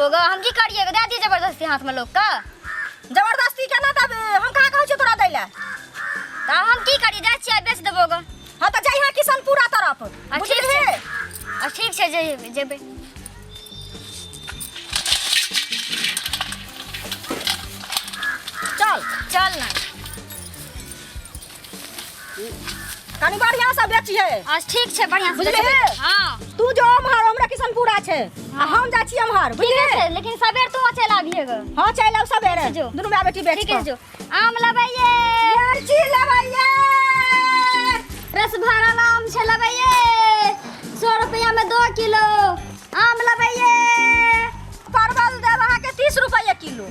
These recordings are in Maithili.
देबो ग हम की करिए दे दिए जबरदस्ती हाथ में लोग का। जबरदस्ती केना तब हम कहाँ कहै छियै तोरा दै लए? तऽ हम की करिए, जाइ छियै बेच देबो ग। हाँ तऽ जइहे किशनपुरा तरफ। आ ठीक बुझलिही? छै, आ ठीक छै, जेबै जेबै। चल चल ना। कनी बढ़िया से बेचिहे। अच्छा ठीक छै, बढ़िया से बुझलिही? बेचबै। हाँ। तू जो ओम्हर, हमरा किशनपुरा छै आ हम जाइ छी एम्हर। ठीक बुझलिही? छै, लेकिन सबेर तू चलि आबिहे ग। हाँ चलि आउ सबेरे। जो। दुनू माय बेटी बेच ठीक है कऽ। जो। आम लबैये, मिर्ची लबैये, रस भरल आम छै लबैये, 100 रुपया में 2 किलो आम लबैये। परवल देब अहाँके 30 रुपये किलो।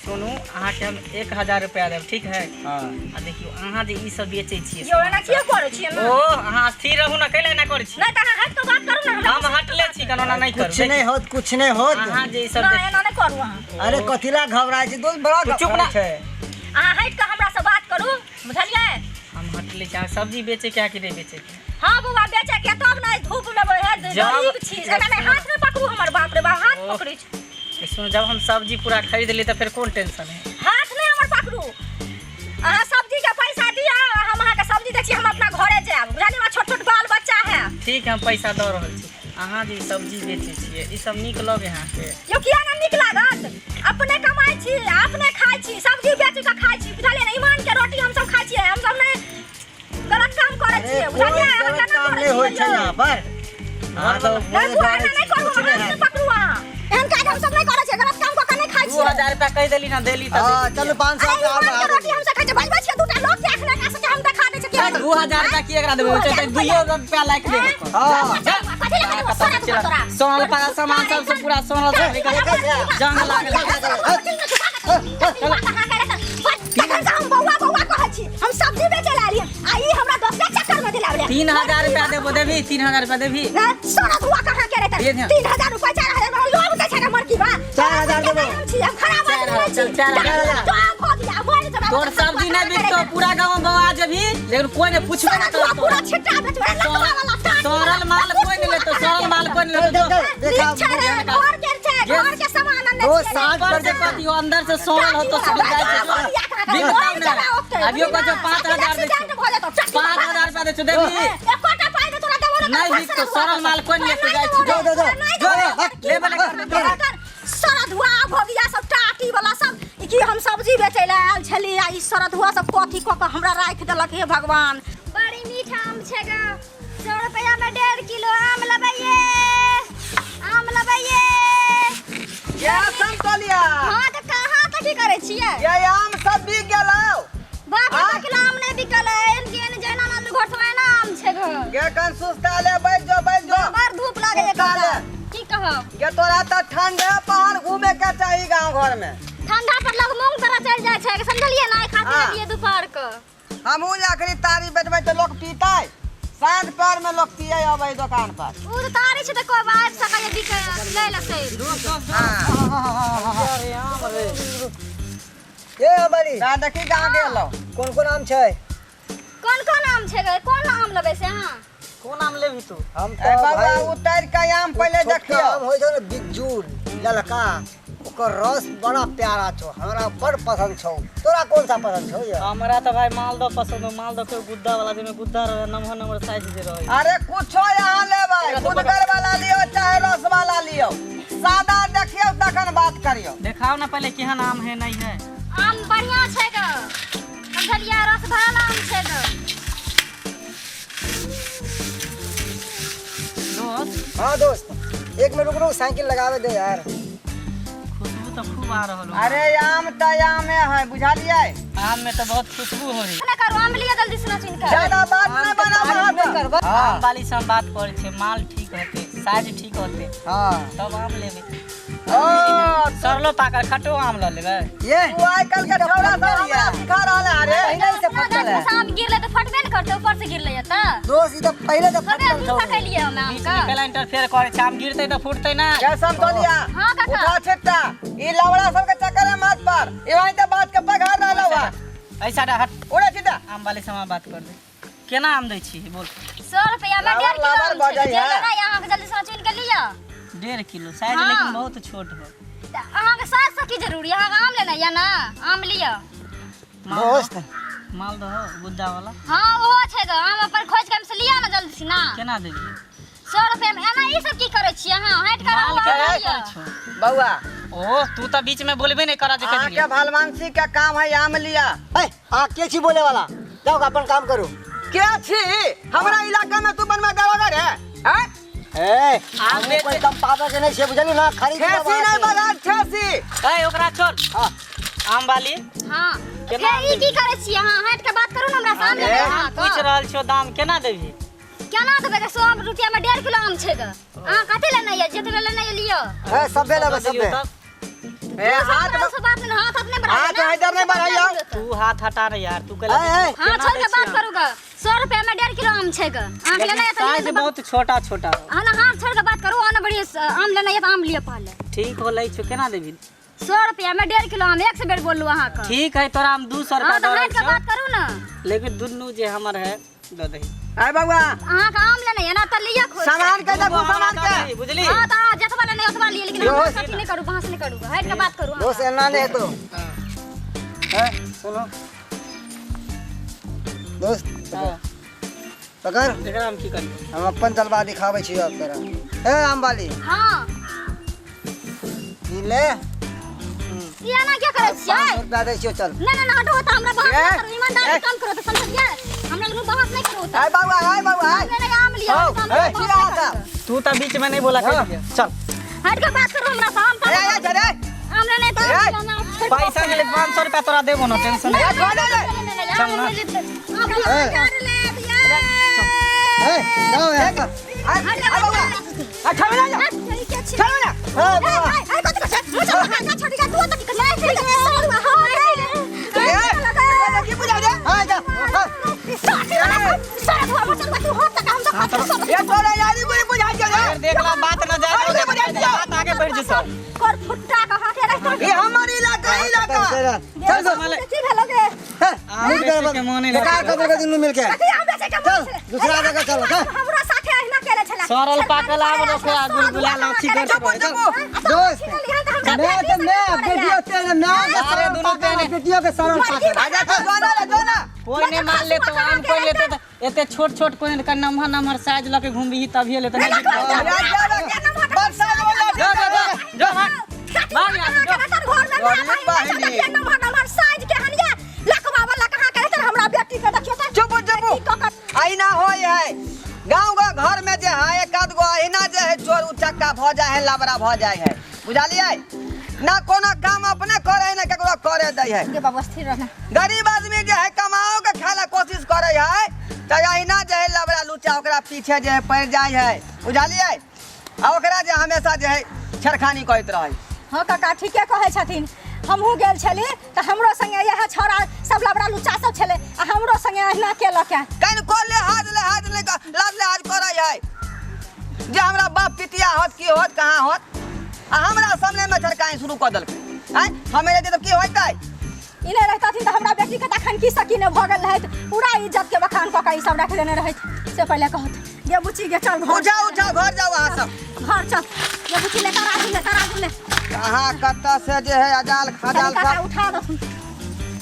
सुनू, अहाँके हम 1000 रुपया देब, ठीक है? हाँ। आ देखियौ, अहाँ जे ई सब बेचै छियै यौ एना किया करै छियै एना? ओ अहाँ स्थिर रहू ने, कैला एना करै छी? नहि तऽ अहाँ हटि कऽ बात करू ने हमरा। हम हटले छी, कोनो ना नहि करू। कुछ नहीं होत, कुछ नहीं होत। अहाँ जे ई सब नहि, एना नहि करू अहाँ। अरे कथिला घबराइ छी दोस्त, बड़ा तू चुप ना। छै। अहाँ हटि कऽ हमरा से बात करू, बुझलियै? हम हटले छी। अहाँ सब्जी बेचै के है कि नहि बेचै के? हाँ बौआ, बेचै के तब ने धूप में है, गरीब छी। एना नहि, हाथ नहि पकड़ू हमर, बाप रे बाप, हाथ ओ। पकड़ै छी। सुनू, जब हम सब्जी पूरा खरीद ली तऽ फेर कोन टेंशन है? हाथ नहि हमर पकड़ू। अहाँ सब्जी के पैसा दिअ, हम अहाँके सब्जी दै छी, हम अपना घरे जायब, बुझलियै? हमरा छोट छोट बाल बच्चा है। ठीक है, हम पैसा दऽ रहल छी। अहाँ जे ई सब्जी बेचै छियै, ई सब नीक लगै अहाँके? यौ किया ने नीक लागत? अपने कमाइ छी, अपने खाइ छी, सब्जी बेच कऽ खाइ छी, बुझलियै ने? ईमान के रोटी हमसब खाइ छियै, हमसब नहि गलत काम करै अरे छियै, कोई बुझलियै? अहाँ गलत केना काम करै नहीं होइ छियै छै यौ? यहाँ पर। अहाँ तो नहि बुआ, एना नहि करू, कुछ हाथ नहीं नहि है। पकड़ू अहाँ। एहन काज हमसब नहि करै छियै, गलत काम कऽ कऽ नहि खाइ दू छियै। हजार रुपया कहि देली ना, देली तऽ हाँ दे चलू 500 अरे रुपया और ईमान के बढ़ा रोटी देलियै। हमसब खाइ छियै, बजबै छियै दूटा लोक के एखने एकरा सबके हम देखा दै छियै कि हम 2000 रुपया की एकरा देबै? 2000 दुइयो रुपया लाइक दे। हाँ। कथी लए खाइ सोना दुका तोरा? सोनल पारा सामान सब से पूरा सोनल सब निकल जंग लागल। तखन से हम बौआ बौआ कहै छी, हम सब्जी बेचै लए एलियै आ ई हमरा दोसरे चक्कर में दिलावले। 3000 रुपया देबो, देबही? 3000 रुपया देबही? ना सोना धुआ कहाँ के रहता? दे दे। 3000 रुपया, 4000 में लोग दै छै मरकी बा। 4000 देबो। हम छी, हम खराब आदमी नहीं छी। चल, 4000। तो आप हो गया मर जब तोर सब्जी नहीं बिकतो, पूरा गांव में बवा जेबही, लेकिन कोई नहीं पूछबे सोना ना धुआ करतो। पूरा छिट्टा बेचबै लटवा वाला टाट। सड़ल माल कोई नहीं लेतो, सड़ल माल कोई नहीं चल, लेतो। चल, चल, देखा। नीक छै रे, घर के छै, घर के सामान अनने दो छियै। साँझ ऊपर पर से कथी हो, अंदर से सड़ल हो तो सब जाइ छै। बिकतौ ना। अभियो कहै छौ 5000 दै छौ। 5000 रुपया दै छौ, देबही? नहीं बिकतो, सड़ल माल कोई नहीं लेतो, जाइ छी। जो, जो, जो। जो, लेबे ले कर। सरधुआ भोगिया सब टाटी वाला सब ई की हम सब्जी बेचै लए आयल छली आ ई सरधुआ सब कथी कऽ कऽ हमरा राखि देलक, हे भगवान। बड़ी मीठा आम छै ग, 100 रुपया में 1.5 किलो आम लबैये, आम लबैये। या संतोलिया। हाँ तऽ कहाँ तक की करै छियै? ये आम सब बिक गेलौ। बाप रे, आँय? 2 किलो आम नहि बिकल है, एहन के एहन जैना नाम घर सब एना आम छै ग। गे कन सुस्ता ले, बैठ जो, बैठ जो। बड़ धूप लागै है। सुस्ता ले। की कहब? गे तोरा तऽ ठंडे पहाड़ घूमे के चाही गांव घर में। ठंडा पर लोग मूंग तरह चलि जाइ छै, समझलियै ना? एहि खातिर हाँ। एलियै दुपहर के। हमहूँ जे अखनी तारी बेचबै तऽ लोक पीतै, साँझ पर में लोक पिए अबै दोकान पर। उ तऽ तारी छै तऽ कोइ आबि सकैए बिकै लै लेतै। हाँ। अरे आम रे। ए अंबानी। ता देखी कहाँ गेलौ। कोन कोन आम छै? कोन कोन आम छै गे? कोन आम लेबै से अहाँ? कोन आम लेबही तू? हम ए तऽ बाबा भाई उतारि के आम पहिले छोटका देखियौ। आम होइ छौ ने बिज्जू ललका, ओकर रस बड़ा प्यारा छौ, हमरा बड़ पसंद छौ। तोरा कौन सा पसंद छौ ये? हमरा तऽ भाई मालदह पसंद हो, मालदह के गुद्दा वाला, जेमे गुद्दा रहे, नमहर नमहर साइज जे रहे। अरे कुछो यहाँ लेबै, गुदगर वाला लियो चाहे रस वाला लियो, सादा देखियौ तखन बात करियौ। देखाओ ना पहले केहन आम है नहीं है। आम बढ़िया छै ग, समझलियै? रस भरल आम छै ग। दोस्त। हाँ दोस्त, एक मिनट रुक रुक, साइकिल लगावे दे यार। खुशबू तो खूब आ रहल हो। अरे आम तऽ आमे है, बुझलियै? आम में तो बहुत खुशबू हो रही। ना करू, आम लिअ जल्दी से ना चुनि कऽ। ज्यादा बात आम नहि के बनाबऽ। तारीफ अहाँ करबै। हाँ। आम वाली से हम बात करै छियै, माल ठीक होते, साइज ठीक होते हाँ तब आम लेबै। ओ सरलो पाकल खटो आम लऽ लेबै। ये तू आइ काल्हि के छौड़ा सब हमरा सिखा रहल है। अरे पहिले से अपना फटल गाछ है में से आम गिरलै तऽ फटबे ने करतै, ऊपर से गिरलै तऽ। दोस्त, ई तऽ पहिले से थोड़े फटल अभी छौ। फटेलियै हम आम बीच के। में कैला इंटरफेयर करै छै? आम गिरतै तऽ फूटतै ना। जय संतोलिया। हाँ, काका। उठा छिट्टा, ई लवड़ा सब के चक्कर में मत पड़, ई वहीं ते बात के पघार रहल है। ऐसा हट। उड़ा छिट्टा। आम वाले से हम बात कर दे, केना आम दै छी बोल? 100 रुपया में 1.5 किलो लाबर आम छै। बजै जे है। लेबै अहाँके जल्दी से चुनि के लिअ। 1.5 किलो साइज? हाँ। लेकिन बहुत छोट हो। तऽ अहाँके साइज से की जरूरी अहाँके आम लेनाइ यऽ ने आम लिअ दोस्त मालदह गुद्दा वाला हाँ ओहो छै ग आम अपन खोज के से लिअ ने जल्दी से ना केना देबही 100 रुपया में एना ई सब की करै छियै अहाँ हटि कऽ माल रहू के आम करै लिअ छौ बौआ ओ तू तऽ बीच में बोलबे नहीं करा जे अहाँके कहिए भलमानसी के काम है आम लिया ए अहाँ के छी बोले वाला जाओ अपन काम करू के छी हमरा इलाका में तू बनवा दरोगा रे हैं ए आम हमहूँ बेचे- कोई कम पावे के नहीं छे बुझलू ना खरीद ठेसी नहीं बाजार ठेसी ए ओकरा छोड़ हाँ। आम वाली हाँ केना फेर ई की करै छियै अहाँ हटि कऽ बात करू ने हमरा सामने ए, अहाँ पूछ रहल छियो दाम केना देबही केना देबै गे 100 रुपया में 1.5 किलो आम छै ग अहाँ कथी लेनाइ यऽ जतबे लेनाइ यऽ लिअ ए सबे लेबै सबे तब ए हाथ हाथ बात नहीं हाथ अपने बढ़ाइए हाथ ना। इधर नहीं बढ़ाइए। तू हाथ हटा रे यार तू कहले ए, ए। हाँ छोड़ के बात करू ग 100 रुपया में 1.5 किलो आम छै ग अहाँ के लेनाइ यऽ तऽ साइज लिअ। बहुत छोटा छोटा हो। अहाँ ना हाथ छोड़ के बात करू आना बड़ी आम लेनाइ यऽ तऽ आम लिअ पहले ठीक हो लै छौ केना देबही 100 रुपया में 1.5 किलो आम एक से बेर बोलू अहाँ के ठीक है तोरा हम 200 रुपया हाँ दऽ तऽ रहल हटि के छियौ बात करू ना लेकिन दुनू जे हमर है दऽ दही ए बौआ अहाँ के आम लेनाइ यऽ ना तऽ लिअ खोज सामान के दूगो देखू हमरा सामान दऽ के दही, बुझली हाँ तऽ अहाँ जतबा लेनाइ ओतबा लिअ लेकिन हमरा दोस्त। अथी नहि करू बहस नहि करू हटि के बात करू अहाँ। दोस्त एना नहीं हेतो हैं सुनो दोस्त हाँ, पकड़ एकरा हम की करियौ हम अपन जलवा दिखाबै छी अब तोरा ए आम वाली हाँ ई ले ई एना क्या करै छियै 500 रुपया दै छियौ चल ना ना ना हटो तऽ हमरा बहस ए, नहि करू ईमानदारी ए। काम करू तऽ समझलियै हमरा लग बहस नहि करू तऽ ए बौआ ए बौआ आम लेनाइ आम लिअ हौ, हम ए, बहस छी नहि अहाँ करू। सब। तू तऽ बीच में नहीं बोला हाँ। कहिए चल हट के बात करू हमरा से आम ए ए तऽ चल ए आम लेनाइ तऽ आम ए। लिअ, ना, छोड़ि कऽ पैसा नहीं 500 रुपया तोरा देबो ना टेंशन ए, छोड़ दे चल ना। ए जाओ यहाँ से ए ए बौआ ए छोड़ ना जा छोड़ ना ए बौआ ए ए, की बुझा रे हाँ जा हाँ ए तोरा यारी कोई बुझा दे रे यार देख ला बात ना जाए अरे बजा दियो। बात आगे बढ़ जैसो ई हमर इलाका इलाका चल चल आम मुड़ बेचे कर के मोने बेकार लगै कर देलकै दुनू मिलके चल दूसरा जगह चल चल हमरा साथे अहिना केले छला सड़ल पाकल आम रखे आ गुलगुला लाठी कर चुप चुप दोस्त मैं तो मैं बेटियों तेरे मैं के अरे सरल दुनू पाकल तेरे। बेटियों के सरल पाकल आजा तो जोना ले जोना कोई नहीं माल लेतो आम कोई लेतो त एते छोट छोट कोई का नम्हर नम्हर साइज लके घूमबी तभिए लेतो नहीं जा जा बरसा वाला जो जो जो जो भाग भाग यहाँ से, जो। चुप चुप अहिना होय है गांव गांव घर में जे है एक आध गो अहिना जे है चोर उचक्का भ जाय है लबड़ा भ जाय है बुझलियै ना कोनो काम अपने करे है ना केकरो करे दै है गरीब आदमी जे है कमाओ के खाय ला कोशिश करे है तऽ अहिना जे है लबड़ा लुच्चा ओकरा पीछे जे है पड़ि जाय है बुझलियै आ ओकरा जे हमेशा जे है छेड़खानी करैत रहै हाँ काका ठीके कहै छथिन हमहूँ गेल छली तऽ हमरो संगे इएह छौड़ा सब लबड़ा लुच्चा सब छलै आ हमरो संगे अहिना केलक है कनिको लिहाज लिहाज नहि लाज लिहाज करै है जे हमरा बाप पितिया होत की होत कहाँ होत आ हमरा सामने में छड़काई शुरू कऽ देलकै आँय हमे जे तऽ की होइतै ई नहि रहितथिन तऽ हमरा बेटीके तऽ अखन की सकी नहि भऽ गेल रहैत पूरा इज्जत के बखान कऽ कऽ ई सब राखि लेने रहैत से पहिले कहत गे बुच्ची गे चल घर उठाउ उठाउ घर जाउ अहाँ सब घर चल गे बुच्ची ले तराजू ले तराजू ले कहाँ कतऽ से जे है अजाल खजाल कनी काका सब उठा दथुन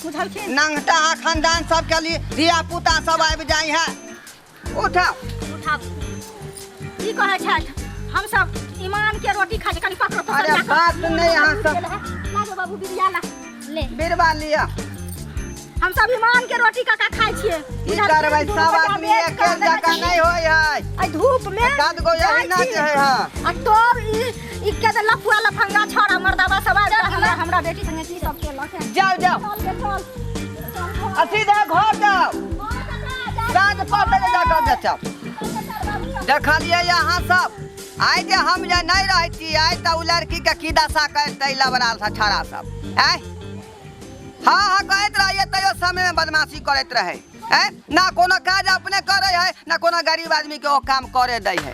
बुझलखिन नंगटा खानदान सब के लिए धिया पुता सब आबि जाइ है उठाउ उठाबू की कहै छथि हमसब ईमान के रोटी खाइ छी कनी पकड़ो तो अरे बात नहि अहाँ सब ला बाबू बिरिया ला ले बिरबा लिअ हम सब ईमान के रोटी काका खाइ छियै की करबै सब आदमी एके जकाँ नहि होइ है आ धूप में एकाध गो यही ना जे है हाँ आ तब ई ई के जे लफुआ लफंगा छौड़ा मर्दाबा सब आबि कऽ हमरा हमरा बेटी संगे की सब केलक है जाउ जाउ चल गे चल चल आ सीधा घर जाउ साँझ पड़तै तऽ जाकऽ बेचब देखलियै अहाँ सब आइ जे हम जे नहि रहै छी आइ तऽ ओ लड़कीके की दशा करतै लबड़ा छड़ा सब आँय हाँ हाँ कहैत रहियै तैयो समयमे बदमाशी करैत रहै आँय ना कोनो काज अपने करै है ना कोनो गरीब आदमीके ओ काम करे दै है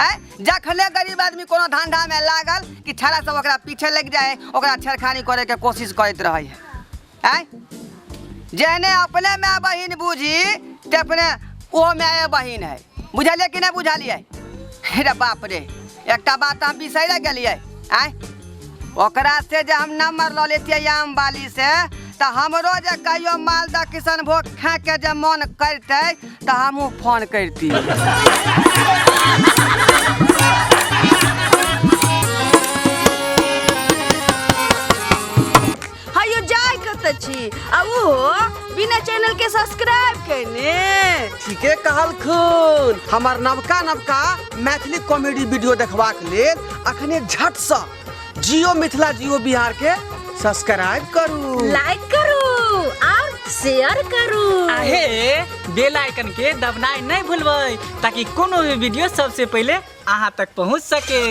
आँय जखने गरीब आदमी कोनो धंधामे लागल कि छड़ा सब ओकरा पीछे लागि जाइ है ओकरा छेड़खानी करैके कोशिश करैत रहै है आँय जेहने अपने माय बहिन बूझी ते अपने ओहो माय बहिन है बुझलियै कि नहि बुझलियै रे बाप रे एकटा बात हम बिसरि गेलियै आँय ओकरा से जे हम नंबर लऽ लेतियै आम वाली से तऽ हमरो जे कहियो मालदह किशनभोग खाके जे मन करतै तऽ हमहूँ फोन करती। हयो जाय कतऽ छी आ ओहो बिना चैनल के सब्सक्राइब केने? ठीके कहलखुन। हमर नवका नवका मैथिली कॉमेडी वीडियो देखबाक लेल अखने झटसँ जियो मिथिला जियो बिहार के सब्सक्राइब करू, लाइक करू और शेयर करू। आहे बेल आइकन के दबनाइ नहीं भूलबै ताकि कोनो भी वीडियो सबसे पहले अहाँ तक पहुँच सके।